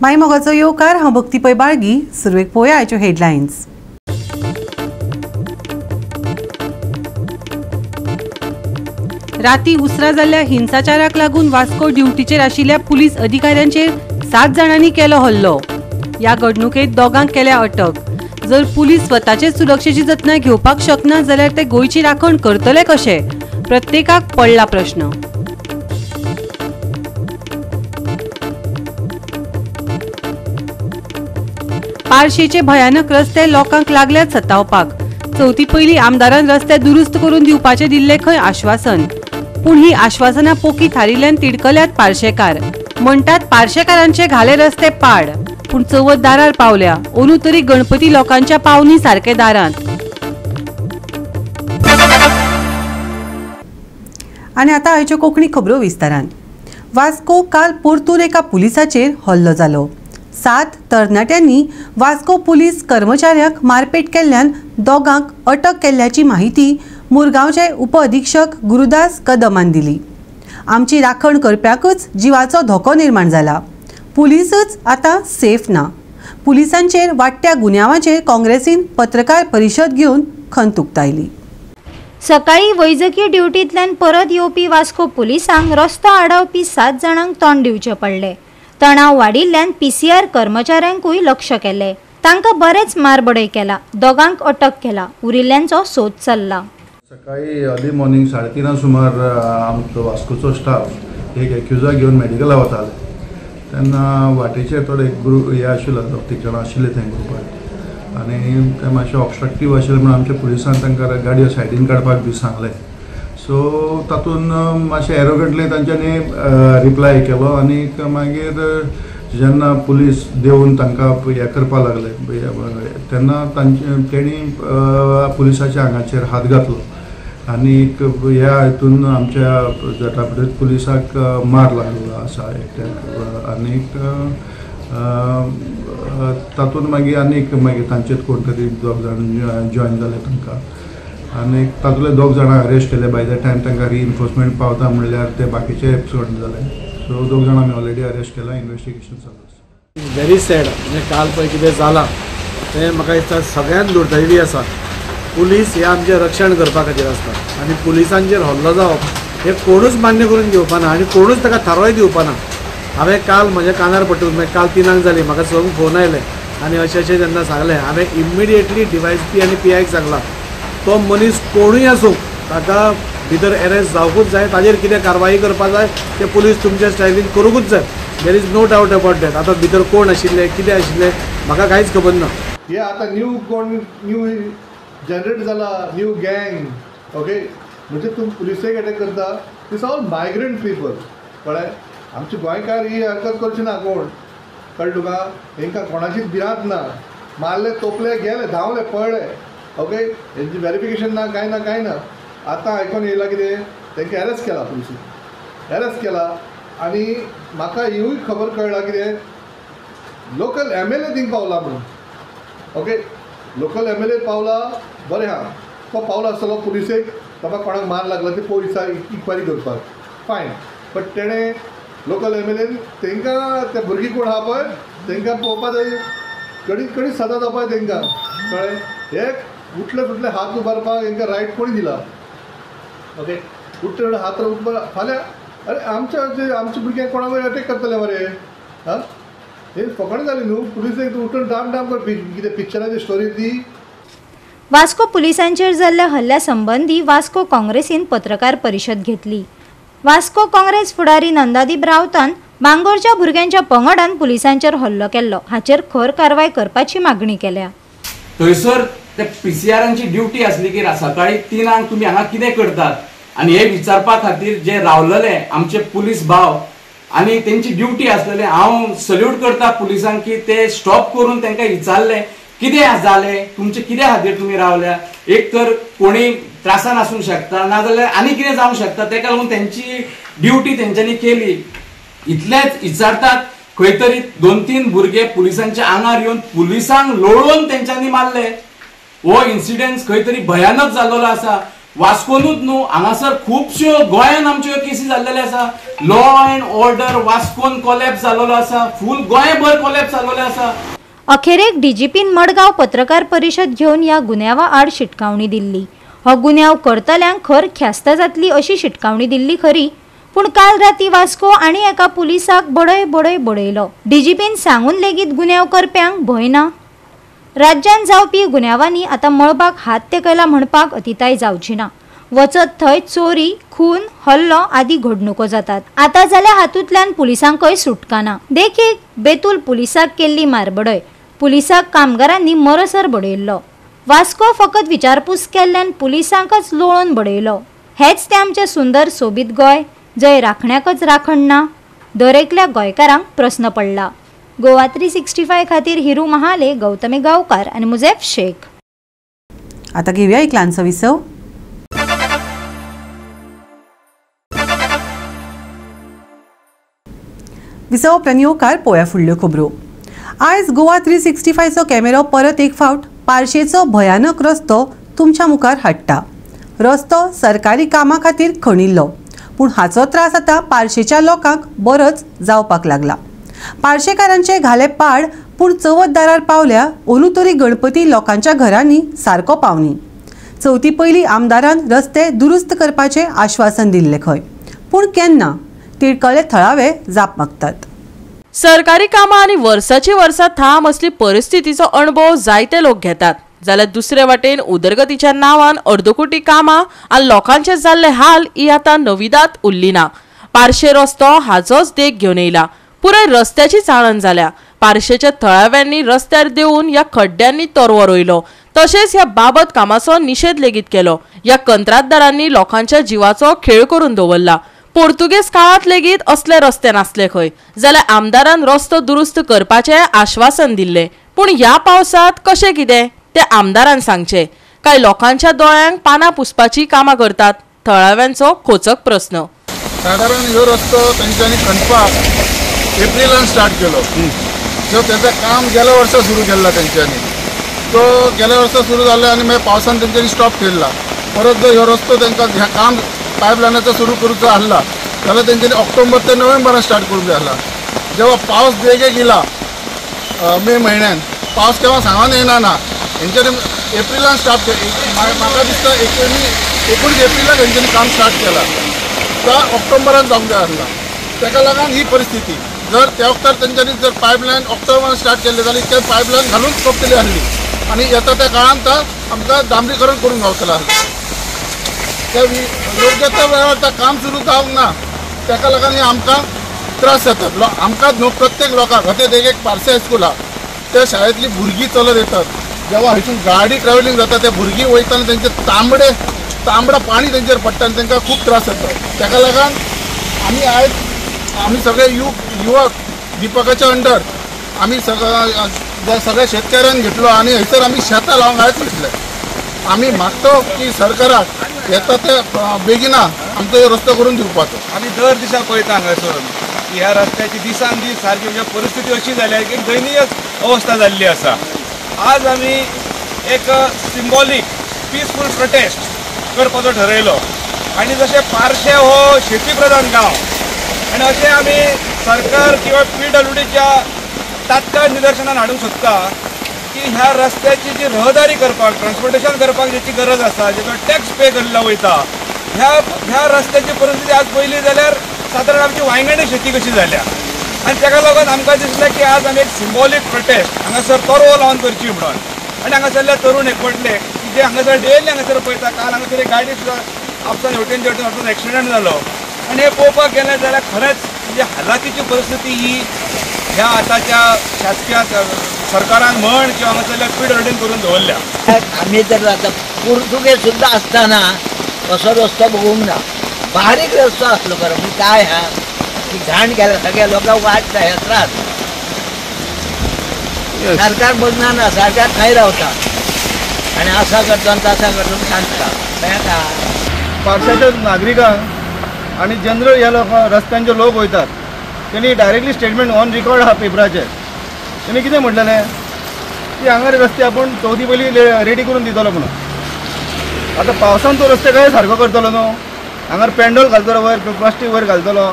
माय मोगाचो येवकार, हांव भक्ती पै बाळगी. सुरवेक पळोवया आयच्यो हेडलायन्स. राती उसरा जाल्ल्या हिंसाचाराक लागून वास्को ड्युटीचेर आशिल्ल्या पुलीस अधिकाऱ्यांचेर 7 जाणांनी केलो हल्लो. ह्या घडणुकेत दोगांक केल्या अटक. जर पुलीस स्वताचे सुरक्षेची जतनाय घेवपाक शकना जाल्यार ते गोंयची राखण करतले कशे? प्रत्येकाक पडला प्रश्न. पार्शेचे भयानक रस्ते लोकांक लागल्यात सतावपाक. चवथी पयलीं आमदारान रस्ते दुरुस्त करून दिवपाचें दिल्लें खंय आश्वासन, पूण ही आश्वासनां पोकी थारिल्ल्यान तिडकल्यात पार्शेकार. म्हणटात पार्शेकारांचे घाले रस्ते पाड, पूण चवथ दारार पावल्या, अंदू तरी गणपती लोकांच्या पावनी सारके दारांत. आनी आतां आयच्यो कोंकणी खबरो विस्तारान. वास्को काल परतून एका पुलिसाचेर हल्लो जालो. 7 तरणाट्यांनी वास्को पुलीस कर्मचाऱ्यांक मारपेट केल्ल्यान दोगांक अटक केल्ल्याची माहिती मुरगांवचे उपअधिक्षक गुरुदास कदमान दिली. आमची राखण करप्याकच जिवाचो धोको निर्माण जाला. पुलिसच आतां सेफ ना. पुलिसांचेर वाडट्या गुन्यांवाचेर काँग्रेसीन पत्रकार परिशद घेवन खंत उक्तायली. सकाळी वैजकी ड्युटींतल्यान परत येवपी वास्को पुलिसांक रस्तो आडावपी 7 जाणांक तोंड दिवचें पडलें. तणाव वाडिल्ल्यान पीसीआर कर्मचाऱ्यांकूय लक्ष केलें. तांकां बरेच मारबडय केला. दोगांक अटक केला. उरिल्ल्यांचो सोद चल्ला. सकाळी अर्ली मॉर्निंग 3:30 सुमार आमचो वास्कोचो स्टाफ एक एक्युजा घेवन मेडिकला वताले. तेन्ना वाटेचेर थोडे एक ग्रुप हे आशिल्लो, 2-3 जाणां आशिल्ले थंय ग्रुपार, आनी ते मातशे ऑबस्ट्रक्टीव आशिल्ले म्हणून आमच्या पुलिसान तांकां गाडयो सायडीन काडपाक बी सांगलें. सो तातूंत मातशें एरोगंटली तांच्यांनी रिप्लाय केलो आनी मागीर जेन्ना पुलीस देंवून तांकां हें करपाक लागले तेन्ना तेणी पुलिसाच्या आंगाचेर हात घातलो आनी ह्या हितून आमच्या जटापटीत पुलिसाक मार लागलो आसा एकट्याक. आनीक तातूंत मागीर आनीक मागीर तांचेच कोण तरी 2 जाण जॉयन जाले तांकां आनी तातूंतले 2 जाणां अरेस्ट केले. बाय the time तांकां रिइन्फोर्समेंट पावता म्हणल्यार ते बाकीचे एपिसोड जाले. सो 2 जाणां आमी ऑलरेडी अरेस्ट केला, इन्वेस्टिगेशन चालू आसा. Very sad. म्हणजे काल पळय कितें जालां तें म्हाका दिसता सगळ्यांत दुर्दैवी आसा. पुलीस हे आमचें रक्षण करपा खातीर आसता आनी पुलिसांचेर हल्लो जावप हें कोणूच मान्य करून घेवपा ना आनी कोणूच ताका थारावय दिवपा ना. हांवें काल म्हज्या कानार पडटकूच, मागीर काल 3 जाली म्हाका सगळ्यांक फोन आयले आनी अशें अशें जेन्ना सांगलें, हांवें इमिडिएटली डीवायएसपी आनी पीआयक सांगलां तो मनीस कोणूय आसूं ताका भितर अरेस्ट जावकूच जाय, ताजेर कितें कारवाई करपा जाय ते पुलीस तुमच्या स्टायलीन करूंकूच जाय. There is no doubt about that. आतां भितर कोण आशिल्ले कितें आशिल्लें म्हाका कांयच खबर ना. हे आतां न्यू कोण न्यू जनरेट जाला, न्यू गँग, ओके, म्हणजे तूं पुलिसेक अटॅक करता. These all migrant people, कळ्ळें? आमचे गोंयकार ही हरकत करची ना कोण, कळ्ळें तुका? हेंकां कोणाचीच भिरांत ना. मारले तोपले गेले धांवले पळ्ळे, ओके, हेंची वेरिफिकेशन ना, कांय ना कांय ना. आतां आयकोन येयला कितें, तेंकां अरेस्ट केला पुलिसीन, अरेस्ट केला. आनी म्हाका हिवूय खबर कळ्ळा कितें, लोकल एमएलए थिंग पावला म्हणून, ओके, लोकल एमएलए पावला, बरें आहा, तो पावला आसतलो पुलिसेक बाबा कोणाक मार लागला ते पोलिसा इन्क्वायरी करपाक, फायन. बट तेणें लोकल एमएलएन तेंकां ते भुरगीं कोण आहा पळय तेंकां पळोवपा जाय, कडीत कडीत सदां जावपा जाय तेंकां, कळ्ळें? हे उठले सुटले हात उबारपाक हेंकां रायट कोणी दिला? ओके, उठले हात उबार फाल्यां अरे आमच्या आमच्या भुरग्यांक कोणाकूय अटॅक करतले मरे. आं, हे फकाणां जाली न्हू. पुलिसेक उठून डाम डाम कर कितें पिक्चराची स्टोरी ती. वास्को पुलिसांचेर जाल्ल्या हल्ल्या संबंदी वास्को काँग्रेसीन पत्रकार परिशद घेतली. वास्को काँग्रेस फुडारी नंदादीप रावतान बांगोरच्या भुरग्यांच्या पंगडान पुलिसांचेर हल्लो केल्लो हाचेर खर कारवाय करपाची मागणी केल्या. थंयसर ते पीसीआरांची ड्युटी आसली की सकाळी 3 तुमी हांगा कितें करतात आनी हे विचारपा खातीर जे रावलेले आमचे पुलीस भाव आनी तेंची ड्युटी आसलेले, हांव सल्यूट करता पुलिसांक की ते स्टॉप करून तांकां विचारले कितें जालें तुमचे, कित्या खातीर तुमी रावल्या. एक तर कोणी त्रासान आसूंक शकता नाजाल्यार आनी कितें जावंक शकता, तेका लागून तेंची ड्युटी तेंच्यांनी केली. इतलेंच विचारतात खंय तरी 2-3 भुरगे पुलिसांच्या आंगार येवन पुलिसांक लोळोवन तेंच्यांनी मारले. हो इन्सिडंट खंय तरी भयानक जाल्लो आसा. वास्कोनूच न्हू, हांगासर खुबश्यो गोंयान आमच्यो केसी जाल्लेल्यो आसा. लॉ अँड ऑर्डर वास्कोन कोलॅप्स जाल्लो आसा, फूल गोंयभर कोलॅप्स जाल्लेलो आसा. अखेरेक डीजीपीन मडगांव पत्रकार परिशद घेवन ह्या गुन्यांवा आड शिटकावणी दिल्ली. हो गुन्यांव करतल्यांक खर ख्यास्त जातली अशी शिटकावणी दिल्ली खरी, पूण काल राती वास्को आनी एका पुलिसाक बडय बडय बडयलो. डीजीपीन सांगून लेगीत गुन्यांव करप्यांक भंय ना. राज्यांत जावपी गुन्यांवांनी आतां मळबाक हात तेकयला म्हणपाक अतिताय जावची ना. वचत थंय चोरी, खून, हल्लो आदी घडणुको जातात. आतां जाल्यार हातूंतल्यान पुलिसांकय सुटका ना. देखीक बेतूल पुलिसाक केल्ली मारबडय, पुलिसाक कामगारांनी मरसर बडयल्लो. वास्को फकत विचारपूस केल्ल्यान पुलिसांकच लोळोवन बडयलो. हेच ते आमचें सुंदर सोबीत गोंय, जंय राखण्याकच राखण ना. दरेकल्या गोंयकारांक प्रस्न पडला. गोवा 365 खातीर हिरू महाले, गौतमी गांवकार आनी मुजेफ शेख. आता घेऊया एक ल्हानसो विसव. विसव उपरांत येवकार पळोवया फुडल्यो खबरो. आयज गोवा 365चो कॅमेरो परत एक फावट पार्शेचो भयानक रस्तो तुमच्या मुखार हाडटा. रस्तो सरकारी कामा खातीर खणिल्लो, पूण हाचो त्रास आतां पार्शेच्या लोकांक बरोच जावपाक लागला. पार्शेकारांचे घाले पाड, पूण चवथ दारार पावल्या अंदू तरी गणपती लोकांच्या घरांनी सारको पावनी. चवथी पयलीं आमदारान रस्ते दुरुस्त करपाचें आश्वासन दिल्लें खंय, पूण केन्ना तिडकले थळावे जाप मागतात. सरकारी कामां आनी वर्साची वर्सां थांब असली परिस्थितीचो अणभव जायते लोक घेतात, जाल्यार दुसरे वाटेन उदरगतीच्या नांवान अर्दकुटी कामां आनी लोकांचे जाल्ले हाल ही आतां नविदात उरली ना. पार्शे रस्तो हाचोच देख घेवन येयला. पुराय रस्त्याची चाळण जाल्या. पार्शेच्या थळाव्यांनी रस्त्यार देंवून ह्या खड्ड्यांनी तरवो रोयलो, तशेंच ह्या बाबत कामाचो निशेध लेगीत केलो. ह्या कंत्राटदारांनी लोकांच्या जिवाचो खेळ करून दवरला. पोर्तुगेज काळांत लेगीत असले रस्ते नासले खंय, जाल्यार आमदारान रस्तो दुरुस्त करपाचें आश्वासन दिल्लें, पूण ह्या पावसांत कशें कितें तें आमदारान सांगचें. कांय लोकांच्या दोळ्यांक पानां पुसपाची कामां करतात. थळाव्यांचो खोचक प्रस्न. सादारण ह्यो रस्तो तेंच्यांनी खणपाक एप्रिलान स्टार्ट केलो. जो तेचें काम गेल्या वर्सा सुरू केल्ला तेंच्यांनी, तो गेल्या वर्सा सुरू जाल्लो आनी मागीर पावसान तेंच्यांनी स्टॉप केल्ला. परत जो ह्यो रस्तो तेंकां ह्या काम पायपलायनाचो सुरू करूचो आहला जाल्यार तेंच्यांनी ऑक्टोबर ते नोव्हेंबरान स्टार्ट करूंक जाय आहला. जेव्हा पावस बेगे गेला मे म्हयन्यान, पावस केन्ना सांगून येना ना, हेंच्यांनी एप्रिलान स्टार्ट, म्हाका दिसता 19 एप्रिलाक हेंच्यांनी काम स्टार्ट केलां, तो ऑक्टोबरान जावंक जाय आहला. तेका लागून ही परिस्थिती. जर त्या वखतार तेंच्यांनी जर पायपलायन ऑक्टोबरान स्टार्ट केल्ले जाल्यार इतके पायपलायन घालून सोंपतली आहली आनी येता त्या काळान तो आमकां डांबरीकरण करूंक गावतलें आहलें. त्या योग्य त्या वेळार त्या काम सुरू जावंक ना, तेका लागून हे आमकां त्रास जातात. आमकां न्हू प्रत्येक लोकांक. आतां एक पार्से हायस्कूल आहा, त्या शाळेंतली भुरगीं चलत येतात, जेव्हा हयसून गाडी ट्रॅव्हलिंग जाता त्या भुरगीं वयतना तेंचे तांबडा पाणी तेंचेर पडटा आनी तेंकां खूब त्रास जाता. तेका लागून आमी आयज आमी सगळे युवक दीपकाच्या अंडर आमी सगळ्या शेतकऱ्यांक घेतलो आनी हयसर आमी शेतां लावंक आयज घेतले. आमी मागतो की सरकाराक येता ते बेगिना आमचो रस्तो करून दिवपाचो. आमी दर दिसा पळयता हांगासर की ह्या रस्त्याची दिसान दीस सारकी म्हणजे परिस्थिती अशी जाल्या की दयनीय अवस्था जाल्ली आसा. आज आमी एक सिम्बॉलीक पिसफूल प्रोटेस्ट करपाचो ठरयलो आनी जशें पार्शे हो शेती प्रधान गांव आनी अशें आमी सरकार किंवा पीडब्ल्यूडीच्या तात्काळ निदर्शनान हाडूंक सोदता की ह्या रस्त्याची जी रहदारी करपाक, ट्रान्सपोर्टेशन करपाक जेची गरज आसा, जेचो टॅक्स पे केल्लो वयता, ह्या रस्त्याची परिस्थिती आज पळयली जाल्यार सादारण आमची वांयगणी शेती कशी जाल्या आनी तेका लागून आमकां दिसलें की आज आमी एक सिम्बॉलीक प्रोटेस्ट हांगासर तरवो लावन करची म्हणून. आनी हांगासरले तरुण एकवटले की जे हांगासर डेली हांगासर पळयता, काल हांगासर एक गाडी सुद्दां आपसान हेवटेन तेवटेन वचून एक्सिडंट जालो. आनी हें पळोवपाक गेलें जाल्यार खरेंच म्हणजे हालाखीची परिस्थिती ही ह्या आतांच्या शासकीय सरकारान म्हण किंवा हांगासरल्या पीडब्ल्यूडीन करून दवरल्या. आमी तर आतां पुर्तुगेज सुद्दां आसतना असो रस्तो बघूंक ना, बारीक रस्तो आसलो खरो, पूण काय हा की घाण केल्या सगळ्या लोकांक वाट हे त्रास. सरकार बघना ना, सरकार थंय रावता आनी असा करता आनी तसा करता सांगता. पार्शाच्या नागरिकांक आनी जनरल ह्या लोकां रस्त्यांचे लोक वयतात तेणी डायरेक्टली स्टेटमेंट ऑन रिकॉर्ड आहा पेपराचेर. तेणी कितें म्हटलेलें की हांगा रस्ते आपूण चवथी पयलीं रेडी करून दितलो म्हणून. आतां पावसान तो रस्ते काय सारको करतलो न्हू, हांगार पेंडोल घालतलो वयर, प्लास्टीक वयर घालतलो,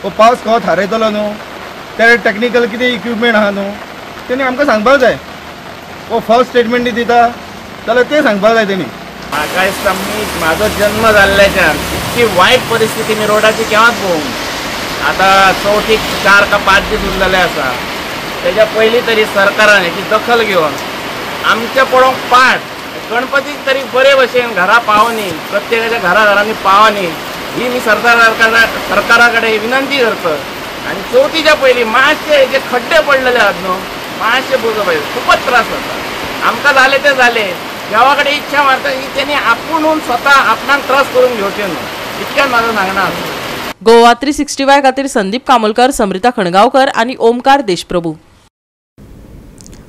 हो पावस खंय थारयतलो न्हू, ते टॅक्निकल कितें इक्विपमेंट आहा न्हू तेणी आमकां सांगपाक जाय. हो फॉल्स स्टेटमेंट दिता जाल्यार तें सांगपाक जाय तेणी. म्हाका दिसता मी म्हाजो जन्म जाल्ल्याच्यान इतकी वायट परिस्थिती मी रोडाची केव्हाच पळोवंक. आतां चवथीक 4 का 5 दीस उरलेले आसा, तेज्या पयलीं तरी सरकारान हेची दखल घेवन आमच्या पळोवंक पाट गणपतीक तरी बरे भशेन घरा पावनी, प्रत्येकाच्या घरा घरांनी पावनी ही मी सरकारा कडेन विनंती करता. आनी चवथीच्या पयलीं मातशे जे खड्डे पडलेले आहात न्हू मातशे बुजोवपा पाहिजे. खूपच त्रास जाता आमकां. जालें तें जालें, देवा कडेन इच्छा मारता की तेणी आपूण स्वता आपणाक त्रास करून घेवचे न्हू, इतक्यान म्हाजो सांगणं आसा. गोवा 365 खातीर संदीप कामोलकर, समृता खणगांवकर आनी ओमकार देशप्रभू.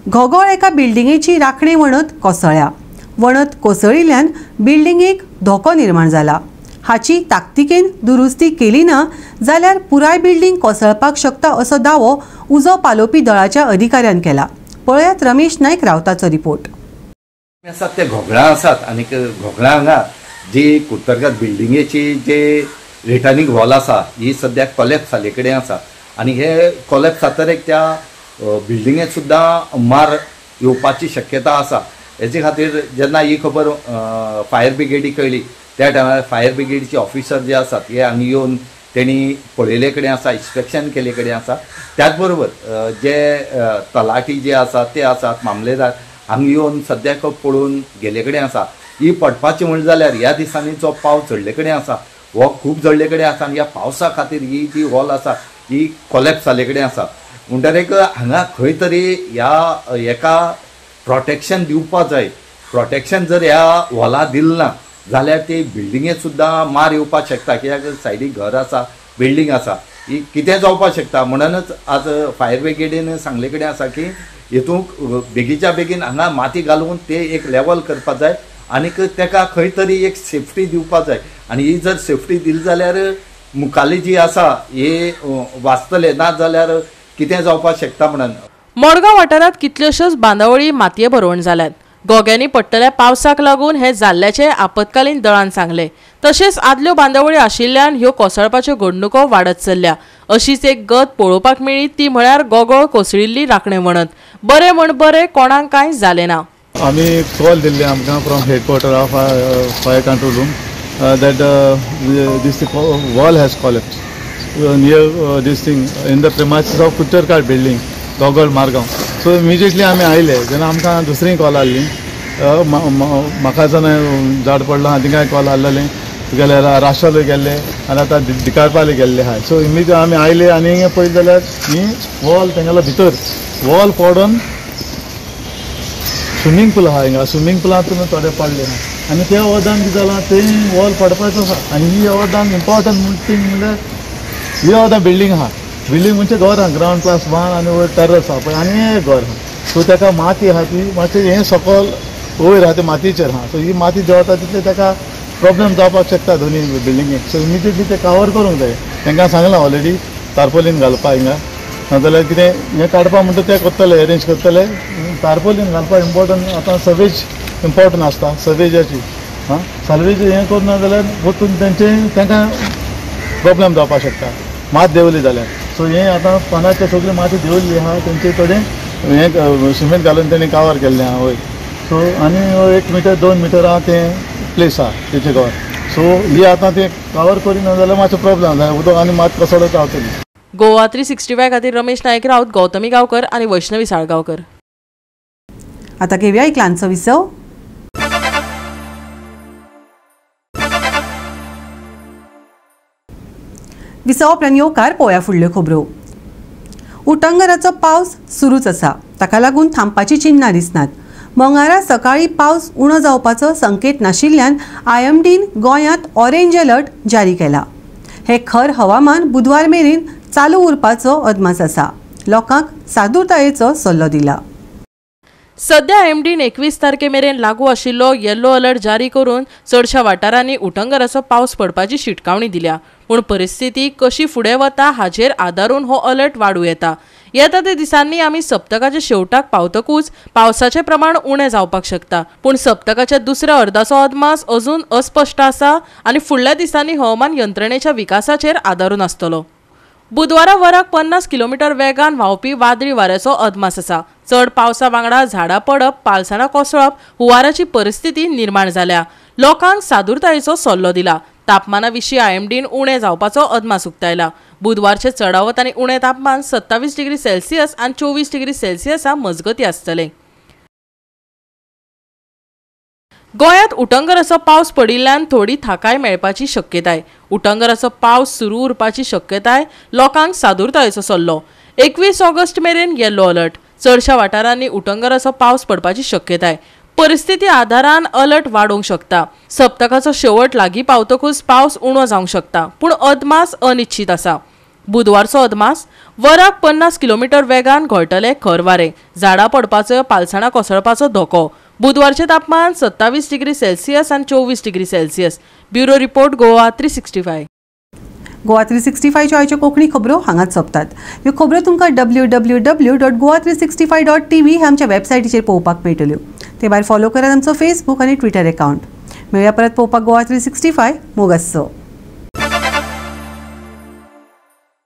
घोगोळ एका बिल्डिंगेची राखणे वणत कोसळ्या. वणत कोसळिल्ल्यान बिल्डिंगेक धोको निर्माण जाला. हाची ताकतिकेन दुरुस्ती केली ना जाल्यार पुराय बिल्डिंग कोसळपाक शकता असो दावो उजो पालोवपी दळाच्या अधिकाऱ्यान केला. पळयात रमेश नायक रावताचो रिपोर्ट. आसात ते घोगळां आसात आनी घोगळां हांगा जी कुर्तरकार बिल्डिंगेची जे रिटर्निंग हॉल आसा ही सद्याक कोलॅप्स जाल्ले कडेन आसा आनी हे कोलॅप्स जातकीर त्या बिल्डिंगेक सुद्दां मार येवपाची शक्यता आसा. हेजे खातीर जेन्ना ही खबर फायर ब्रिगेडीक कळ्ळी त्या टायमार फायर ब्रिगेडीचे ऑफिसर जे आसात हे हांगा येवन तेणी पळयले कडेन आसा, इन्स्पेक्शन केले कडेन आसा. त्याच बरोबर जे तलाठी जे आसात ते आसात, मामलेदार हांगा येवन सद्याक पळोवन गेले कडेन आसा. ही पडपाची म्हणलें जाल्यार ह्या दिसांनी जो पावस झडले कडेन आसा हो खूब झडले कडेन आसा आनी ह्या पावसा खातीर ही जी हॉल आसा ही कोलॅप्स जाल्ले कडेन आसा. म्हणटकीर हांगा खंय तरी ह्या हेका प्रोटेक्शन दिवपा जाय. प्रोटेक्शन जर ह्या हॉला दिलें ना जाल्यार ते बिल्डिंगेक सुद्दां मार येवपाक शकता, कित्याक सायडीक घर आसा, बिल्डींग आसा, ही कितें जावपाक शकता. म्हणूनच आज फायर ब्रिगेडीन सांगले कडेन आसा की हेतूंक बेगीच्या बेगीन हांगा माती घालून ते एक लेवल करपाक जाय आनीक तेका खंय तरी एक सेफ्टी दिवपाक जाय. आनी ही जर सेफ्टी दिली जाल्यार मुखाली जी आसा हे वाचतले, ना जाल्यार कितें जावपाक शकता. म्हणून मडगांव वाठारांत कितल्योश्योच बांदावळी मातये भरवण जाल्यात. गोग्यांनी पडटल्या पावसाक लागून हे जाल्ल्याचे आपत्कालीन दळान सांगले. तशेंच आदल्यो बांदावळी आशिल्ल्यान ह्यो कोसळपाच्यो घडणुको वाडत चल्ल्या. अशीच एक गत पळोवपाक मेळ्ळी ती म्हळ्यार गोगोळ कोसळिल्ली राखणे वणत. बरें म्हण बरें कोणाक कांय जालें ना. आमी कॉल दिल्ले आमकां from headquarter of fire control room that this wall has collapse near this thing in the premises of Kuttarkar building, Gogol, Margao. So immediately आमी आयले जेन्ना आमकां दुसरी कॉल आहली, म्हाका जाण झाड पडलां थिंगाय कॉल आहलेलें, गेले राशोल गेल्ले आनी आतां दिकारपाले गेल्ले आहाय. सो इमिजिएटली आमी आयले आनी पळयत जाल्यार ही वॉल तेंगेलो भितर वॉल पडून स्विमींग पूल आहा हिंगा, स्विमींग पुलांत थोडे पडले आहा आनी त्या वदान कितें जालां तें वॉल पडपाचो आसा. आनी ही वदान इम्पोर्टंट थींग म्हणल्यार ही वदान बिल्डींग आहा, बिल्डींग म्हणजे घर आहा, ग्रावंड प्लस 1 आनी वयर टेरस आहा पळय आनी एक घर आहा. सो ताका माती आहा ती मातशें हें सकयल वयर आहा तें मातयेचेर आहा. सो ही माती देंवता तितले ताका प्रॉब्लम जावपाक शकता दोनी बिल्डिंगेक. सो इमिजिएटली तें कवर करूंक जाय. तांकां सांगलां ऑलरेडी तारपोलीन घालपा हिंगा, नाजाल्यार कितें हें काडपा म्हणटा तें करतले, एरेंज करतले. तारपोलीन घालपा इम्पोर्टंट. आतां सवेज इम्पोर्टंट आसता, सवेजाची आं साल्वेज हें करूं ना जाल्यार वचून तेंचें तांकां प्रॉब्लम जावपाक शकता मात देंवली जाल्यार. सो हें आतां पानाचे सगळी माती देंवली आहा तेंचे कडेन हें सिमेंट घालून तेणी कवर केल्लें आहा वयर. सो आनी 1 मिटर 2 मिटर आहा तें प्लेस आहा तेचें कवर. सो ही आतां तें कवर करिना जाल्यार मातसो प्रॉब्लम जाता, उदक आनी मात कोसळत रावतली. गोवा 365 खातीर रमेश नायक राऊत, गौतमी गांवकर आनी वैष्णवी साळगांवकर. आतां घेवया एक ल्हानसो विसव. विसव उपरांत येवकार पळोवया फुडल्यो खबरो. उटंगराचो पावस सुरूच आसा, ताका लागून थांबपाची चिन्नां दिसनात. मंगळारा सकाळी पावस उणो जावपाचो संकेत नाशिल्ल्यान आयएमडीन गोंयांत ऑरेंज अलर्ट जारी केला. हे खर हवामान बुधवार मेरेन चालू उरपाचो अदमास आसा. लोकांक सादूरतायेचो सल्लो दिला. सध्या आयएमडीन 21 तारखे मेरेन लागू आशिल्लो येल्लो अलर्ट जारी करून चडशा वाठारांनी उटंगराचो पावस पडपाची शिटकावणी दिल्या. पूण परिस्थिती कशी फुडें वता हाचेर आदारून हो अलर्ट वाडूं येता. येता ते दिसांनी आमी सप्तकाच्या शेवटाक पावतकूच पावसाचें प्रमाण उणें जावपाक शकता, पूण सप्तकाच्या दुसऱ्या अर्दाचो अदमास अजून अस्पश्ट आसा आनी फुडल्या दिसांनी हवामान यंत्रणेच्या विकासाचेर आदारून आसतलो. बुधवारा वराक 50 किलोमीटर वेगान व्हांवपी वादळी वाऱ्याचो अदमास आसा. चड पावसा वांगडा झाडां पडप, पालसणां कोसळप, हुंवाराची परिस्थिती निर्माण जाल्या. लोकांक सादुरतायेचो सल्लो दिला. तापमाना विशीं आयएमडीन उणें जावपाचो अदमास उक्तायला. बुधवारचें चडावत आनी उणें तापमान 27 डिग्री सेल्सियस आनी 24 डिग्री सेल्सियसा मजगतीं आसतलें. गोंयांत उटंगराचो पावस पडिल्ल्यान थोडी थाकाय मेळपाची शक्यताय. उटंगराचो पावस सुरू उरपाची शक्यताय. लोकांक सादुरतायेचो सल्लो. 21 ऑगस्ट मेरेन येलो अलर्ट. चडशा वाठारांनी उटंगराचो पावस पडपाची शक्यताय. परिस्थिती आधारान अलर्ट वाडोवंक शकता. सप्तकाचो शेवट लागीं पावतकूच पावस उणो जावंक शकता, पूण अदमास अनिश्चित आसा. बुधवारचो अदमास वराक 50 किलोमीटर वेगान घोळटले खर वारें, झाडां पडपाचो, पालसणां कोसळपाचो धोको. बुधवारचें तापमान 27 डिग्री सेल्सियस आनी 24 degree Celsius. Bureau report, Goa 365. Goa 365च्यो आयच्यो कोंकणी खबरो हांगाच सोंपतात. ह्यो खबरो तुमकां www.goa365.tv ह्या आमच्या वेबसायटीचेर पळोवपाक मेळटल्यो. ते भायर फॉलो करात आमचो फेसबूक आनी ट्विटर एकावंट. मेळया परत पळोवपाक गोवा 365. मोग आसचो.